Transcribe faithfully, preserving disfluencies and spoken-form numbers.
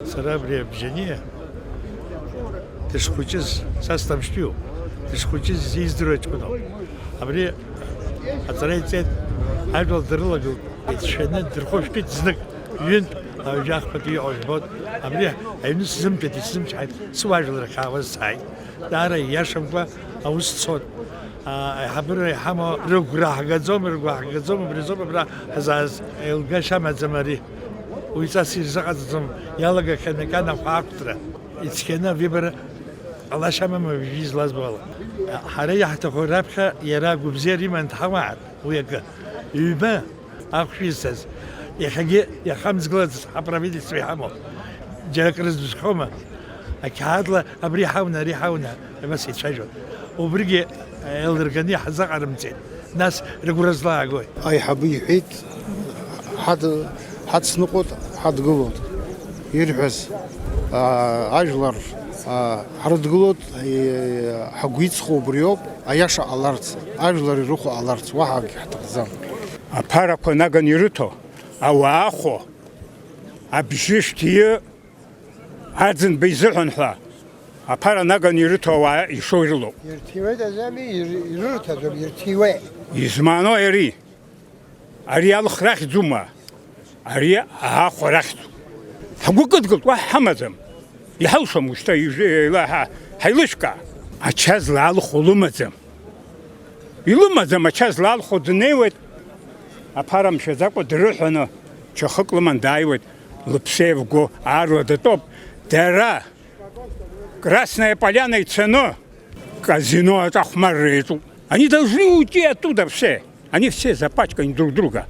Сара абри Абжьаниа дышхәыҷыз, са сҭамшьтәиуп, дышхәыҷыз издыруа ҷкәыноуп. Абри аҵара иҵеит, ажәлар дрылагылт, ицәшәаны дырхәышәтәит знык, ҩынтә, ажәахқәак иҟоу жәбоит. Абри аҩны сзымтәеит, исзымчҳаит, сыуаажәлар ахь аауаз сааит. Даара ииашамкәа аус цот. Аа, аиҳабыра иҳамоу рыгәра ҳгаӡом, рыгәра ҳгаӡом, убри азоуп абра ҳзааз, еилгашьа амаӡам ари. Уаҩҵас ирзыҟаҵаӡом, иалагахьан макьана ахәаахәҭра. Ицқьаны авыбора ҟалашьа амам уажәы излазбо ала. Ҳара иаҳҭаху раԥхьа иара агәабзиара иманы дҳауааит, уи акы. Ҩба, ахәшә изҭаз, иахьагьы иахамҵгылацыз ҳаправительство иҳамоуп. Џьара акрыздызхьоума? Ақьаадла абри ҳауны, ари ҳауны, абас ицәажәон. Убригьы еилырганы иаҳзаҟарымҵеит. Нас рыгәра злаагои? Аиҳабы иҳәеит, ҳад-, ҳацныҟәоит, ҳадгылоит. Ирҳәаз, аа, ажәлар, аа, ҳрыдгылоит, е, ҳгәы иҵхо убриоуп, аиаша ҟаларц, ажәлар ирыхәо ҟаларц, уаҳа акгьы ҳҭахӡам. Аԥарақәа наган ирыҭо, ауаа ахәо, абжьы шәҭиы, Аӡынба изыҳәан ҳәа, аԥара наганы ирыҭо ауаа ишоу ирылоуп. Ирҭиуеит азами, ир-, ирырҭаӡом, ирҭиуеит. Измааноу ари? Ари алхра ахьӡума? Ари аахәара ахьӡуп. Ҳгәы кыдгылт, уаҳа ҳамаӡам. Иҳалшом ушьҭа ижә-, еила-, ҳа-, ҳаилышәкаа. Ача злаалхо лымаӡам. Илымаӡам ача злалхо днеиуеит, аԥара мшәаӡакәа дырыҳәаны, чахык лыман дааиуеит, лыԥсы еивго аарла датәоуп. Дара Красная Поляна ицаны, казино аҿахәмарра иаҿуп. Они должны уйти оттуда все. Они все запачканы друг друга.